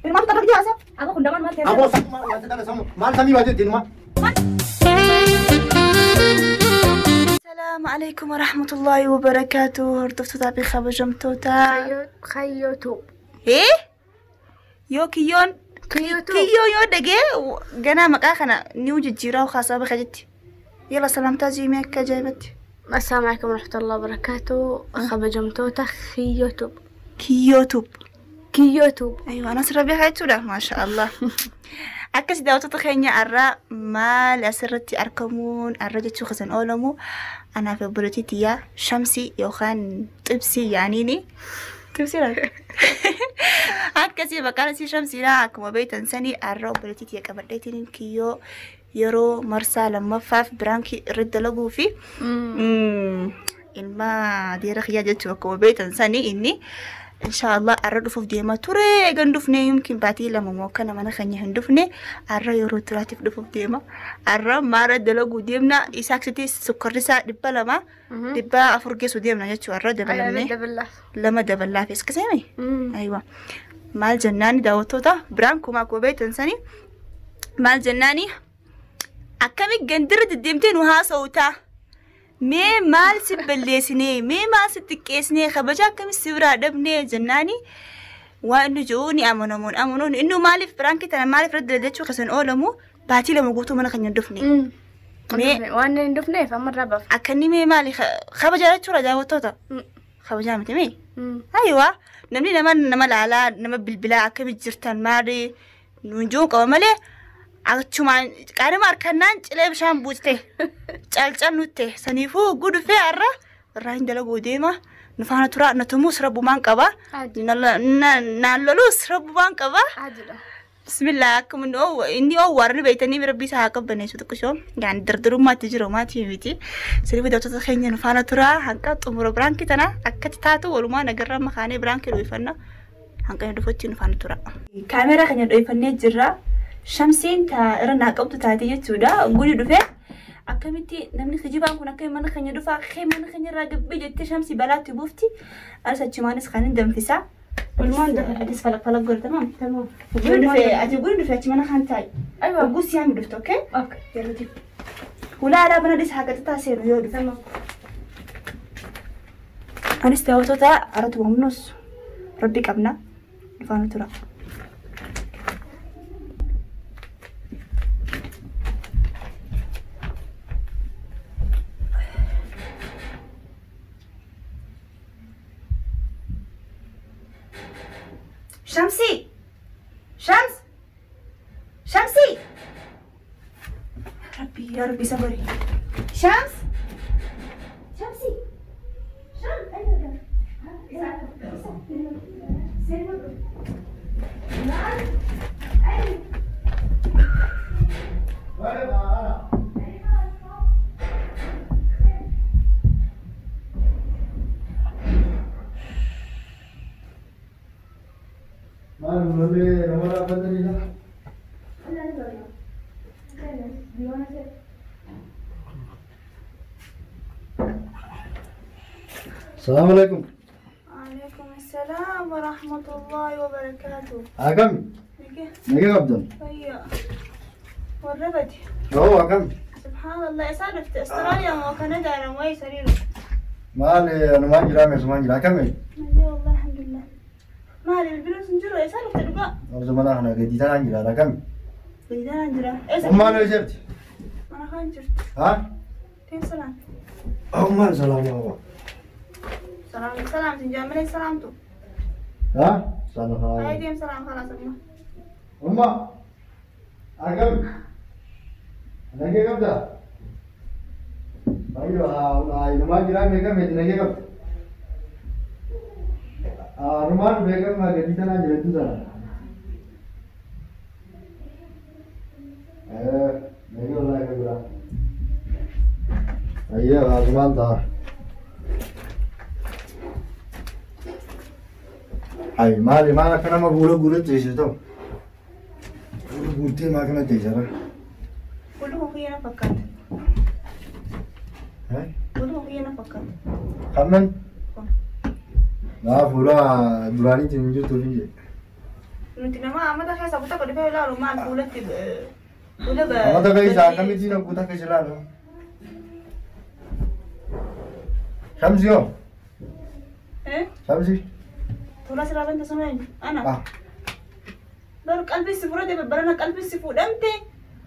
Maaltu xarra jaasa? Aboo kun damaan maal ta'e? Aboo sammuu maal samii baatee ittiin himaa? السلام عليكم ورحمة الله وبركاته hordoftoota fi kabajamtoota. Kayyootu. Ee? Yoo kiyyoon Kiyyootu. kiyyoo yoo dhagee ganaa maqaa kana ni jijjiiraa haasaa bakka jetti. Yala salaamtaa jiimee akka ajaa'ibatti. السلام عليكم ورحمة الله وبركاته kabajamtoota Kiyyootu. Kiyyootu. Kiyyootu. Aywa anas rabbi haa jechuudha maasha Allah. Akkasi daawwattoota keenya har'a maal asirratti argamuun har'a jechuu kasan oolamu anaa fi obboleettii tiyyaa Shamsii yookaan Xibsii yaaniini. Xibsii laata? Akkasii maqaan isii Shamsiidha akkuma beektan sanii har'a obboleettii tiyya qabadheetiin kiyyoo yeroo marsaa lammaffaaf biraankii irratti dalaguu fi ilma adeera kiyyaa jechuun akkuma beektan sanii inni inshaallah har'a dhufuuf deema ture eegan dhufne yumkin baatii 2 moo akkana mana keenya hin dhufne har'a yeroo duraatiif dhufuuf deema har'a maara dalaguu deemna isaaksitti sukkarri isaa 200 400 geessu deemna jechuun har'a dabalamne 2 dabalaaf iskaseeme aywa maal jennaani daawwattoota biraan kuma akkuma beektan sanii maal jennaani akkami gandirra deddeemtee nu haasa'uutaa mee maal si balleessinee mee maal si xiqqeessinee kabaja akkami si biraa dhabnee jennaani waan inni jiru ni amanamuun amanuun inni maaliif biraankii tana maaliif irra dalagachuu kasan oolamu baatii 2 guutuu mana keenya hin dhufne. Mee Waan hin dhufneef amma irraa baaf. akka inni mee maali kabaja jechuudha daawwattoota kabajaa miti mee aywa namni nama nama laalaa nama bilbilaa akkami jirtan maali nuun jiru qaba malee achumaan qaanuma harkannaan cilee bishaan buuste calcal nutte saniifuu gudufee har'a irraa hin dalaguu deema nu faana tura na tumuus rabbumaan qaba naan loluus rabbumaan qaba. Adudha. Bismillah akkuma inni oowwaarni beektanii rabbi isaa haa qabbaneessu xiqqishoo yaani dardarummaatti jiru maatii miti sirbi daawwattoota keenya nu faana tura hanqa xumura biraankii tana akkatti taatu walumaa nagarra makaanee biraankii dho'ifanna hanqa dhufachi nu faana tura. Kaameeraa keenya dho'ifannee jirra. Shamsiin irra naa qabdu taate jechuudha. Guni dhufee akkamitti namni kijibaan kun akka mana keenya dhufaa kee mana keenya irraa gabbee jettee Shamsii balaatti buufti. Anis achumaanis kan hin danfisaa. Walumaan atis falaq falaq godhe tamam. Tamam. Guni dhufee ati guni dhufee achi mana kan taa'i. Aywa. Oguu siyaami dhufte okee? Okay. Yeroo Hulaa alaa mana dhis haa qaxxataa seenu yoo dhufe. Anis daawwattoota har'a tumamnus rabbi qabna. Dhufaanu tura. شمسي شمس شمسي ربي يا ربي صبري شمس شمسي شمس Maal namni nama dhaabbatanidha. Salaamu alaikum. عليكم السلام ورحمة الله وبركاته. Akkami? Nagee qabdan? هيا والربدي Yoo akkami? سبحان الله سالفت استراليا وكندا انا وين سريرك Maal anumaan jiraa meesumaan jira akkami? والله الحمد لله مالي الفلوس نجرو يا سالفت الباء Obsa mana kana gadi tanaan jira akkami? بدنا نجرا ايه Ummaan yoo jirti? انا خنجرت Haa? كيف سلام Ummaan salaama qaba. سلام سلام تنجمل سلامته Haa? Salaama. هاي ديم سلام خلاص أمه Umma akkami? Nagee qabdaa? Ayyo anumaan jiraa meeqa meeti nagee qabda? Anumaan beekama gadi tanaan jira hedduu tana. Nagee wallaahi ka biraa. Ayyo asumaan ta'a. Ay maali maal akka nama fuula guuratti teessisu ta'u. Fuula guuttee maa kana teessara? كلهم خيانة فكرت كلهم خيانة فكرت Kammen? Naa fuula duraaniitiin hin jirtuuf hin jedhe. Nuti nama amata keessa kutaa godhee ilaalu maal fuulatti fuula Amata keessa akkamittiin guutaa keessa ilaalu? Shamsi hoo? Shamsi? Tola sirraa banta sana eenyu? Ana. Ah. Bar qalbii si fudhate barana qalbii si fuudhamte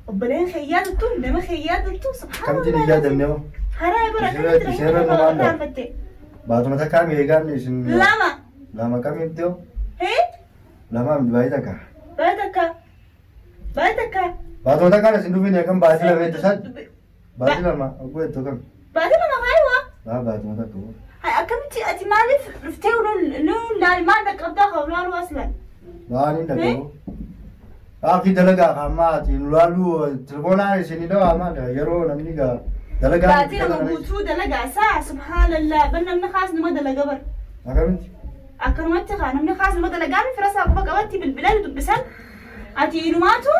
obboleen kiyyaa tuttu nama kiyyaa tuttu Kamtiin hin yaadamne hoo? Haraa bara Ishee- ishee irra namaan dha. irraanfatte. Baatuma takkaa meeqaan isin? Lama. Lama kamitti hoo? Hee? Lama baay'ee takka. Baay'ee takka. Baay'ee takka. Baatuma takkaan isin dhufin akkam baatii lama hedduu isaan? Baatii lama ogguu hedduu kam? Baatii lama kaayiwa. Lama baatuma takka hoo? Hai akkamitti ati maaliif dhuftee nuun laal maal dhaqqabdaa kan laalu aslan? Waan hin dhagahu. Akki dalagaa ammaa ati nu laaluu telefoonaan isin dhawaa maal yeroo namni gaa dalagaa. Baatii lama guutuu dalagaa saa subhaanallah bar namni kaas nama dalaga bar. Akkamitti? Akkanumatti kaa namni kaas nama dalagaa fira isaa quba qabatti bilbilaan dubbisan ati inumaatu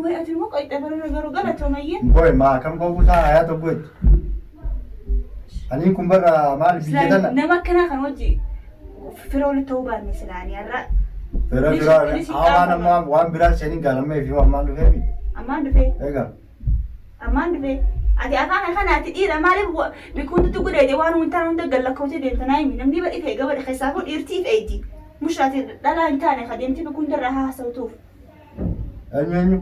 way ati immoo qayxee barana garuu galatoomayyee. Boy maa akkam koo kutaa hayaa tokko itti. Ani kun barra maal biyya tana. Nama akkanaa kan hojii fira walitti ta'uu baanne silaanii har'a. Fira biraa waan ammaa waan biraa seeniin gaalamee fi waan maal dhufee miti. Ammaan dhufee. Egaa. Ammaan dhufee. Ati afaan kana ati dhiira maaliif bikuututti godheete waan hundaa hunda gallakkootee deemtanaa himi namni badhi fe'e gabadha keessaafuu dhiirtiif eeyti. Mushraati dhalaa hin taane ka deemtee bikuun irraa haasawtuuf. Eenyu eenyu?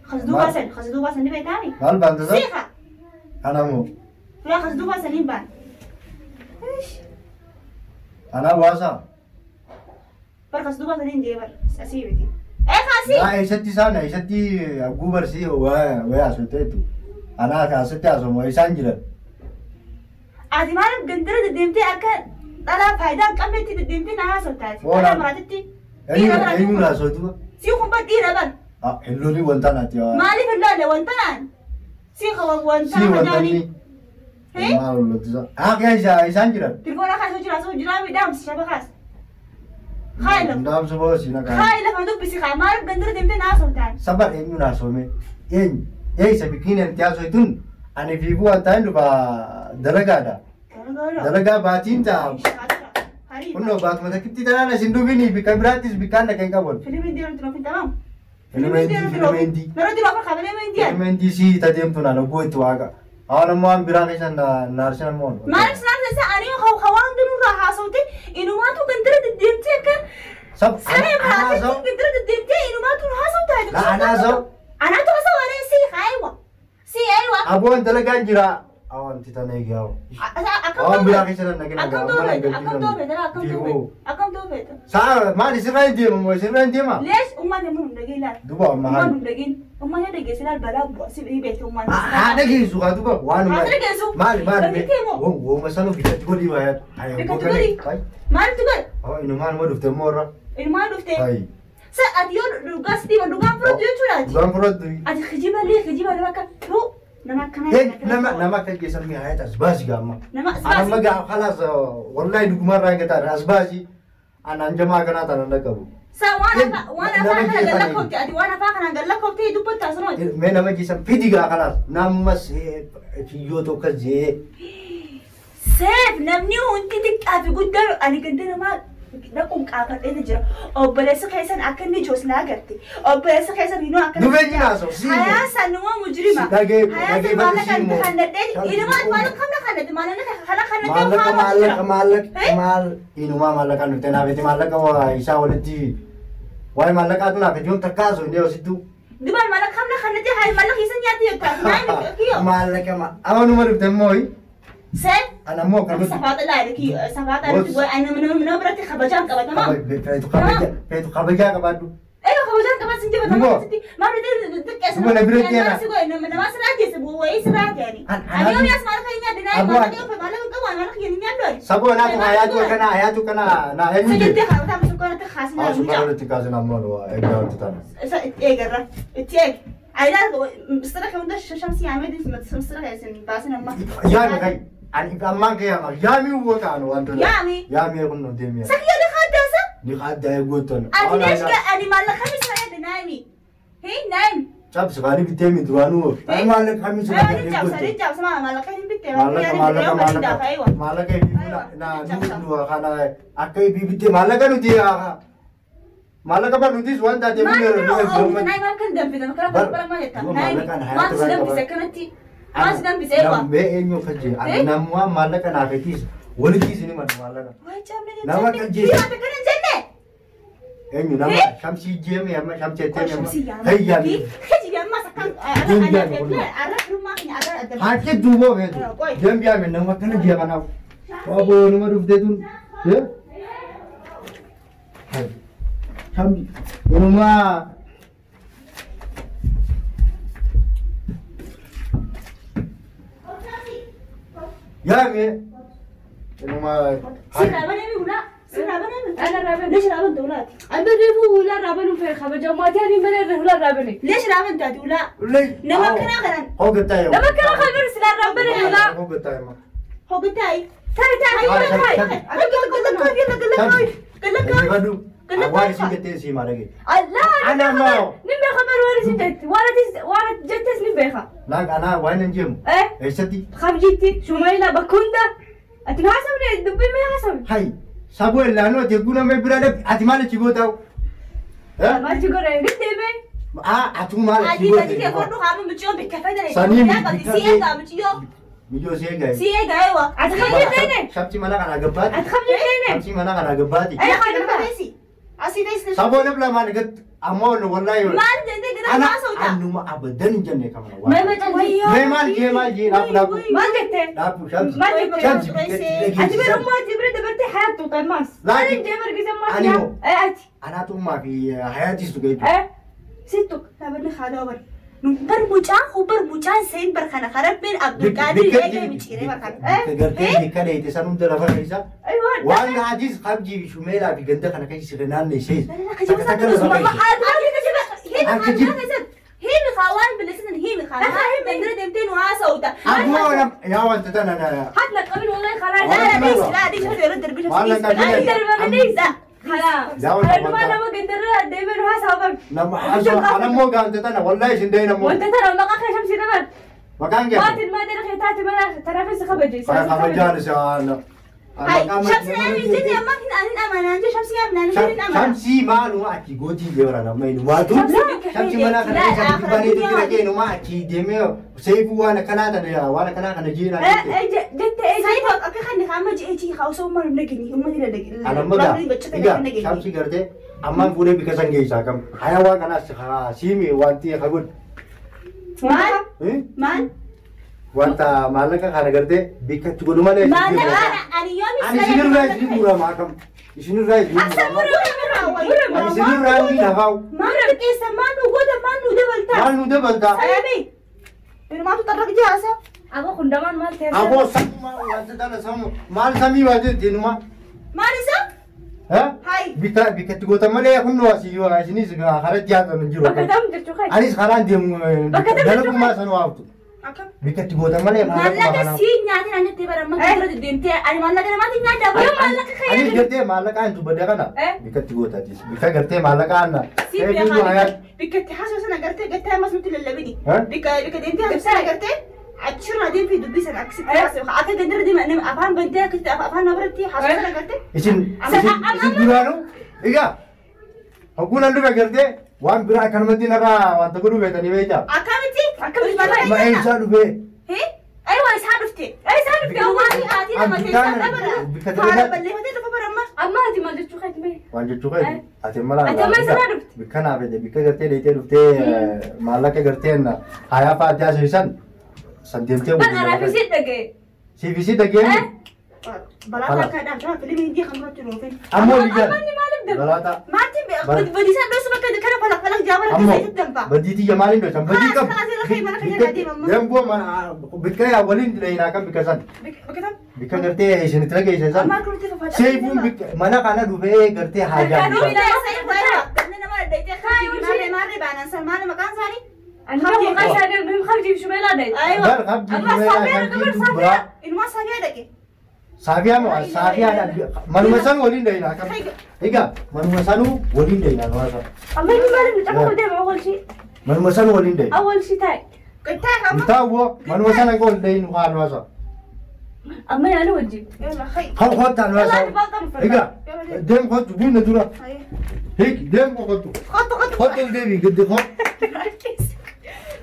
Khasduu baasan ni beektaami? Maal baanta isaa? Siiqa. Anamoo. Firaa khasduu baasan hin baan. Anaa waasaa. Bar khasduu baasan hin jee bar asii miti. Ee kaasii. Naa eessatti isaan eessatti hagguu barsii waa haasofteetu. Anaa asitti haasomu isaan jiran. Ati maaliif gandara deddeemtee akka dhalaa faayidaa hin qabnetti deddeemtee na haasoftaati? Oolaan. Dhalaa maraatitti. Eenyu eenyuun haasoftu? Sii kun bar dhiira bar. Hin lolii wanta naati. Maaliif hin lolle wanta naan? Sii qaba wanta Si wanta kajaanii. inni. Maal loltisa? Haa isaan jiran. Telefoona kaasuu jira asuu jira midhaamsi shaba kaas. Haay lafa. Ndaamsu boo si nagaa. Haay lafa dubbisi kaa maaliif gandara deemtee na haasoftaan? Sabar eenyuun haasofame? Eenyu? Eessa bikkiin anti haasoftuun ani fiifuu wanta hin dhufa dalagaadha. Dalagaa baatiin ta'a. Kunnoo baatuma takkitti tanaan isin dhufini bikka biraattis bikkaan dhaqee hin qaban. Filimin deemtu nuuf hin tamam. Filimeendii. Yeroo dura afur kabalee meendiyan. Filimeendii si tadeemtu naan oggoo itti waaqa. Hawan ammoo waan biraa keessa naarsin ammoo. Maaliif sinaan isa ani hawaan hundinurraa haasofte inumaatu gandara deddeemtee akka Sab saree anaa maraatitti saw. gandara deddeemtee inumaatu haasoftaa. La anaa saw. Anaatu haasawa anee si aywa. Si aywa. Aboon dalagaan jira. Awanti tana eegaa. Waan biraa keessa nan dhaqina Akkam gaa. Mana ta'uu akkam ta'uu feeta akkam ta'uu feeta akkam ta'uu feeta. Saa maal isirraa hin deema moo isirraa hin deema? Lees ummaan namni hin dhageen laal. Duba amma Ummaan haali. hin dhageen ummaan yoo dhageesse laal balaa bu'a si beekte ummaan. Haa dhageessu haa duba waan Haa dhageessu. Maali maali Dhageessee moo? Wooma sana bikkatti godhii waa yaadu. Bikkatti godhii? Maaltu godhe? Inumaan ma dhufte immoo irra. Ilmaan dhufte. Hayi. Sa ati yoo dhugaa si deema dhugaan fudhatu jechuudha. Dhugaan fudhadhu. Ati kijiba lee kijiba nama akka tuu nama akkana. Hey, nama nama akka geessan mi'a hayat as baasi gaamma. Nama as Ana baasi. magaa khalaas wallahi dhugumarraa hin gataan as baasi. Anaan jamaa kanaa tanan dhaqqabu. Sa waan Hey, afaa waan nama afaa kana geessan gallakkoofte ati waan afaa kana gallakkoofte dubbatta asuma. Mee nama geessan fidi gaa khalaas nama kiyyoo tokko jee. Seef namni hundi xiqqaa fi guddaan ani ganda namaa dhaquun qaafadheeti jira. Obboleessa keessan akka inni jooslaa agarte. Obboleessa keessan hinoo akka Dhufee jira haasa'u, sii immoo. Hayaasa numa mujrima. Si dhagee- Hayaasa dhagee maallaqa sii immoo. kannadhee ilmaan maallaqa kamna kannadhe maallaqa kana kannadhee Maallaqa maallaqa maallaqa Eh? maal inumaa maallaqa nuti naafeti maallaqa waa isaa walitti waa'ee maallaqaatu naafeti yoom takka haasa'u inni hoosittu. Duban maallaqa kamna kannadhee hayi maallaqa isan nyaatti jettaa. Naayimi kiyyo. Maallaqa ma ama numa dhufte immoo Seef. ana immoo kan nuti Safaata laali kiyyo safaata nama biratti kabajaan qabatama. feetu kabaja feetu kabajaa qabaadhu. Eega kabajaan qabat sin jabata Duba. nama maal xiqqeessa Duba na biratti ana. nama si godhe nama sirraa jeesse wayii sirraa ta'ani. An- Ani yoo yaas maallaqa hin nyaadde naa Abu- maallaqa yoo maallaqa hin qabu maallaqa hin nyaaddu ani. Saboo naatu hayaatu kana hayaatu kana na eenyu Isa jedhe. jettee haa sukkaara kaasina Haa sukkaara walitti kaasin ammoo eegaa wanti taana. Isa itti eegarra itti eeg. Ayidaan mistira hunda shamsi yaamee mistira keessin baasin amma. Yaami kai ani ammaan kee yaama yaami uwwa kaanu wantoota. Yaami. Yaami kun nu deemi. Sakiyoo ni kaaddaasa. Ni kaaddaa eeggoottan. Ati neesh ani maallaqa misa yaadde naayimi. Hii naayimi. Cabsi kaanii bittee mi duraanuu. Ani maallaqa kamiin sun Ayo ni cabsa ni cabsa maallaqa hin bitte. Maallaqa maallaqa maallaqa maallaqa ifi na nu kana akka ifi bittee maallaqa nuti Maallaqa barnuutis waan taateef Maal yeroo inni dhufe naayii maal kan danfite makara bara maal jetta naayii maal si danfise akkanatti maal si danfise eewa. Namni eenyu kajje namni maallaqa naaf eetis walitti isin himatu maallaqa. Nama kajje. Akkana jenne. Eenyu nama shamsii jeeme amma shamsii ettee amma hayyaami. Haati duuboo beeku. Deembiyaame nama akkana ji'a kanaaf. Obbo nama dhuftee tun. Shamsi walumaa. Yaame. Walumaa. ليش رابنت ولاتي؟ أنا ريفو ولا رابنو في خبجة ما تاني من ولا رابني. ليش رابنت هاتي ولا؟ ليش؟ نما كنا غنان. هو قلتاي. نما كنا خبر سلا رابني ولا. هو قلتاي ما. هو قلتاي. تاي تاي تاي. قل لك قل لك قل لك. وارث جت سي ما رجع. لا أنا ما. نبي خبر وارث جت وارث جت نبي خا. لا أنا وين نجيم؟ إيه. إيش تي؟ خبجتي شو ما يلا بكوندا. أتنحسب دبي ما يحسب. هاي. Sabu elano jeguna me birale ati male chigota. Eh? Ma chigora ngiteme. Ah atu male chigota. Ati ati kordu hamu michiyo bikafeda. Sani mi si ega michiyo. Michiyo si ega. Si ega ewa. Ati khamjitene. Shabchi mana kana gabbati. Ati khamjitene. Shabchi mana kana gabbati. Ay khadima. Asi dais. Sabu nebla male gat amon wallahi. Mal jende gara ma sauta. Anuma abadan jenne kamana. Ma ma mal je mal je rap rap. Mal jette. Rap shabchi. Mal jette. Ati bir umma ati bir dabarti hayatu qaymas. Laakin jemer gizam ma. Eh ati. Ana tu ma fi hayati su gay. Eh sittu. Tabarni khada bar. Bar mucaan bar mucaan sein bar kana kharab bin Abdul Qadir eega michire bar kana. Eh gartee kana ite sanum dara fa kaisa. Aywa. Waan hadis khabji shumela fi ganda kana kaisi renan ne shay. هي خوان بالسن هي خوان بندر دمتين واسوتا أبوه يا وانت أنا أنا حتى قبل والله خلاص لا لا ليش لا ليش هذا يرد بيش لا ليش خلاص أنا ما أنا ما قدر دايما واسوتا لما حصل أنا مو قانت أنا والله شندينا مو وانت ترى ما قاخي شمسي دبر مكان جاي ما تدري خيتاتي ما ترى في خبجي خبجي أنا شمسي أنا جدي ما كنا أنا أمانة شمسي أنا أنا شمسي ما نو أكيد جوتي جبرنا ما ينواتو شمسي ما نخلي شمسي بني تجي لكن ما أكيد دمي سيفو وأنا كنا تنا وأنا كنا كنا جينا جت إيه سيفو أكيد خلني خامة جي جي خاوس أمر نجني هم اللي نجني أنا ما دا إيجا شمسي كرته أمان فوري بكسان جي ساكم هيا وأنا كنا سيمي وانتي خبر مال مال وانت مالك خانه کرتے بکت گلو مالے مالك انا يوم انا شنو راي شنو معكم شنو راي انا شنو راي نهاو ما ركيس ما نو ما نو دبلتا ما نو دبلتا سامي ما تطرق جاسه ابو خندمان مال تيسا ابو سما وانت انا سما مال سمي واجد دينما مال سم ها هاي بك بكت غوتا مالي كنو واسي واسي خرج يا من جيرو بكتم جرتو خي انيس خران ديم دلكم ما سنو عبتو بكت غوتا مالي مالك سي نياتي انا تبر ما كنت ديمتي انا مالك انا ما تنيا دبر مالك خير انا غرتي مالك انت بدغنا بكت غوتا ديس بك غرتي مالك انا بكت حاسس انا غرتي غرتي ما سمت للبني بك بك ديمتي حاسس غرتي عشرة دين في دبي سنة عكس عكس دندر دي أنا أفهم بنتي كنت أفهم نبرتي حاسس أنا غرتي إيشين إيشين دورانو إيجا هقول أنا بغرتي وان برا كان مدينة را وان تقولوا بيتني بيتا أكملتي أكملتي ما إنسان بي هي أيوة إسحاق رفتي إسحاق رفتي هو ما آتينا ما تنسى أبدا بلي هذا تفبر أما أما هذه ما جت شو خيت وان جت شو خيت أتي ملا أتي ما إسحاق رفت بكنا بيت بكنا غرتي ليتي رفتي مالك غرتي إن هيا فاتيا سيسان سنديمتي أنا رافي سي دقي سي في سي دقي بلاطة كذا شو فيلم هندي خمرة تروفين أمو ليجا بلاطة ما تبي بدي سان بس ما كذا كذا فلك فلك جابر كذا تدمبا بدي تيجي مالين بس بدي كم دمبو ما بتكاي أولين لينا كم بكسان بكسان بكن کرتے ہیں شنترا کے جیسا سیفون منا کانا ڈوبے کرتے حاجہ أنا خرجي خرجي شو بيلا أيوة سافيا ما سافيا منوسان ولين دينا كم إيجا منوسانو ولين دينا نواسا أما المرة نتعرف أول شيء منوسان ولين دين أول شيء تاي كنت هو منوسان أقول دين وخان نواسا أما أنا وجهي. يلا خي. خد أنا إيجا دم خد بينا دورة. هيك دم خد. خد خد. خد الدبي قد خد.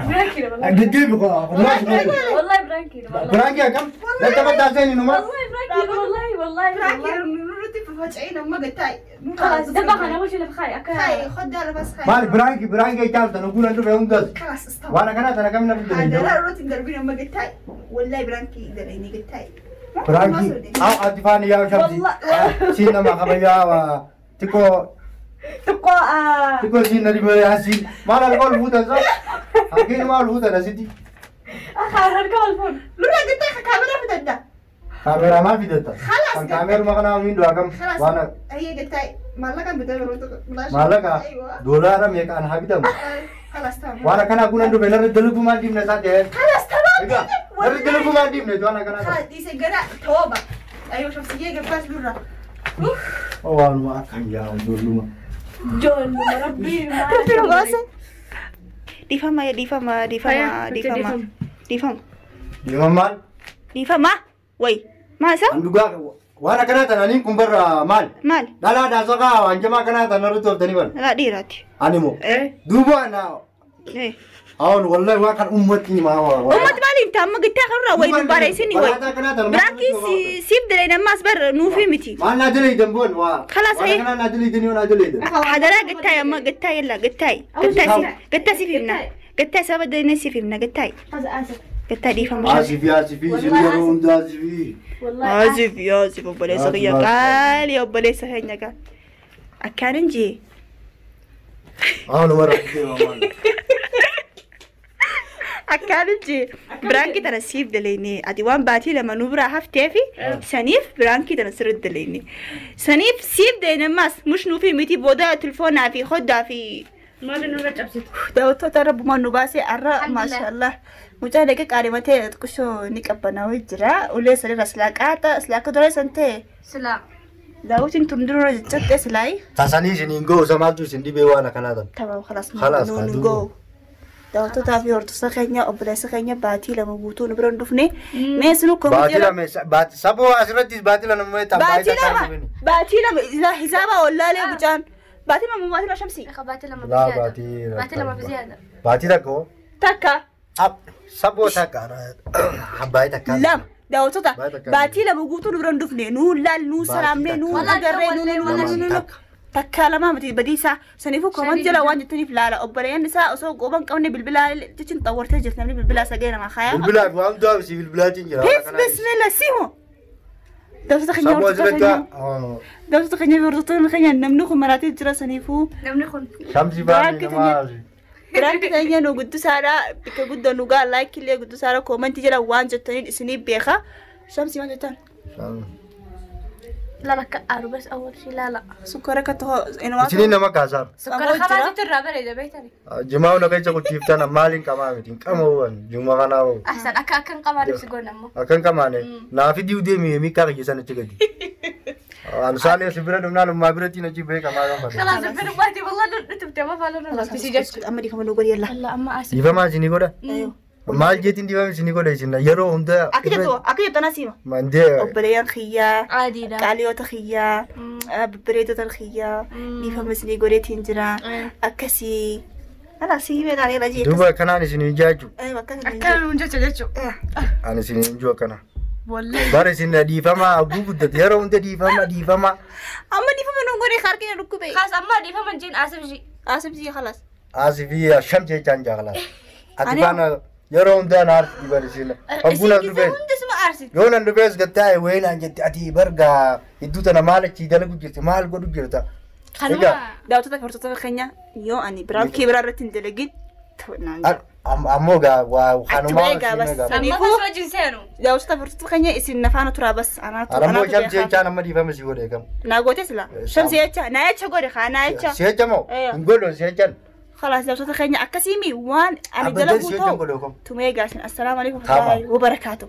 برانكي والله. قد دبي خد. والله برانكي والله. برانكي كم؟ لا تبغى تعزيني نوما. والله برانكي والله والله. برانكي نورتي في فجعين أما قلت خلاص دبا أنا وش اللي بخاي أكل. خاي خد ده بس خاي. مال برانكي برانكي تعال تنقول أنتوا فيهم دز. خلاص استوى. وأنا كنا أنا كم نبي. هذا لا روتي مدربين أما قلت والله برانكي ده لأني قلت برانكي أو أتفاني يا شمسي. سينا ما خبيا و تكو تكو تكو سينا اللي بيحسي ما أنا القول فوت أزا. أكيد ما الفوت أنا سيدي. أخر القول فوت. لولا قلت كاميرا في ددا. كاميرا ما في ددا. خلاص. كاميرا ما كنا مين دعاكم. خلاص. وأنا. هي قلت مالك أنا بدي مالك. دولار ميك أنا حبيتهم. خلاص تمام. وأنا كنا أقول أنتوا بيننا دلوقتي ما ديم نسات. خلاص تمام. دلوقتي ما ديم نسات وأنا كنا. خلاص دي سجرة توبة. أيوة شخصية قفاش لورا. والله كان يا جولما. جولما ربي. ربي ديفما يا ديفما ديفما ديفما ديفما. ديفما مال. ديفما وي ما سا؟ عندك وأنا كنا تنانين كمبر مال. مال. لا لا داسقا وانجما كنا تنرد تنيبل. لا ديراتي. أنا مو. إيه. دوبا أنا. إيه. أون والله ما كان أمتي ما هو. أمت مالي أنت أما قلت خرا وين مباريسني وين. براكي سيب دلنا ما أصبر نوفي متي. ما نادلي دمبون وا. خلاص هي. أنا نادلي دنيو نادلي دم. حضرة قلتها أما قلتها يلا قلتها قلتها قلتها سيفنا قلتها سبب دلنا سيفنا قلتها. آسف. قلتها دي فما. آسف يا آسف يا آسف. والله آسف يا آسف أبو صغير قال يا أبو صغير قال. أكارنجي. أنا مرة. أكارنجي برانكي ترى سيف دليني أديوان باتي لما نبرة هفتافي سنيف برانكي ترى سرد دليني سنيف سيف دليني ماس مش نوفي ميتي بودا تلفون في خدها في ما لنا رجع بسيط داوتو ترى بما نباسي أرى ما شاء الله مجاهدة كارمته كشو نكبنا وجرا وليس لرسلاك آتا سلاك درس أنت سلا داوت انتم دروا جت سلاي تساني جنينغو زمالتو سندي بيوانا كندا تمام خلاص خلاص نغو داوتو تافي هورتو سخنيا أبلا سخنيا باتي لما بوتو نبرن دفني ميسنو كم باتي لما بات سبوا أسرتي باتي لما باتي لما باتي لما إذا حسابه ولا ليه بجان باتي لما باتي لما شمسي باتي لما لا باتي باتي لما بزيادة باتي لكو تكا أب سبوا تكا حباي تكا لا داوتو تا باتي لما بوتو نبرن دفني نو لا نو سلام نو أجري نو نو نو نو takka lama miti badiisa saniifuu koman jala waan jettaniif laala obboleeyyan isaa osoo qoban qabne bilbilaa jechuun xawwartee jirti namni bilbilaa sagee nama kaayaa. Bilbilaa waan du'aa si bilbilaatiin jira. Bis bismillah simu. Dawsata keenya dawsata keenya hordoftoonni keenya namni kun maraatee jira saniifuu. Namni kun. Shamsi baay'ee namaa. Biraanki keenya nu guddisaadha bikka guddaa nu gaa laayikillee guddisaadha koomantii jala waan jettaniin isinii beeka. Shamsi waan jettan. لا لا كأرو بس أول شيء لا لا سكرك تو إنه سنين ما كازار سكر خلاص ترى بريدة بيتني جماعة نكاي شو كتير مالين كمان متين كم هو جماعة كنا هو أحسن أك أكن كمان بس قلنا مو أكن كمان لا في ديو دي مي مي كار جيسان تيجي أنا سالي سبرة نمنا لما برتي نجيب بيك كمان خلاص سبرة باتي والله نتبت ما فعلنا خلاص بس أما دي كمان نقول يلا لا أما أسف ديفا ما جيني كده أيوه maal jeetiin dibame isin godhe isin yeroo hunda akka jettu ana siima mandee obboleeyyan kiyyaa Adiidha. qaaliyoota kiyyaa babbareedota kiyyaa dhiifama isinii godheetiin jira akkasii ana siimee taanee rajii duuba akkanaan isin hin jaaju Akkana nuun jecha jechuudha. ani isin hin jiru akkana Wallahi. bara isin dhiifama hagguu guddate yeroo hunda dhiifama dhiifama amma dhiifama nuun godhee harkina dhukkube Kaas amma dhiifama hin jeen asif ji. asif jii خلاص asii fi sham jechaan jaakala ati faana yeroo hunda na aarsi dhiban isin hagguu na dhufee Hundi suma aarsi. yoo nan dhufees gattee wayinaan jette ati bargaa iddoo tana maal achii dalagu jirti maal godhu jirta Kanuma. daawwattoota fi hordoftoota keenya yoo ani biraankii biraa irratti hin dalagin naan ammoo gaa waa kanumaa Achuma egaa bas. Amma kas wajjin seenu. daawwattoota fi hordoftoota keenya isin nafaana turaa bas anaatu Ammoo anaatu shamsi beekaa jechaan amma dhiifama si godhe kam naa goote sila shamsi jecha naa jecha godhe kaa naa jecha si jecha moo Eeyo. hin godhu si jechaan خلاص daawwattoota keenya akkasiimi waan ani Abbadan dalaguu si jechaan ta'u godhu kam tumee gaasin assalaamu alaikum Tamam. warahmatullahi wabarakaatu.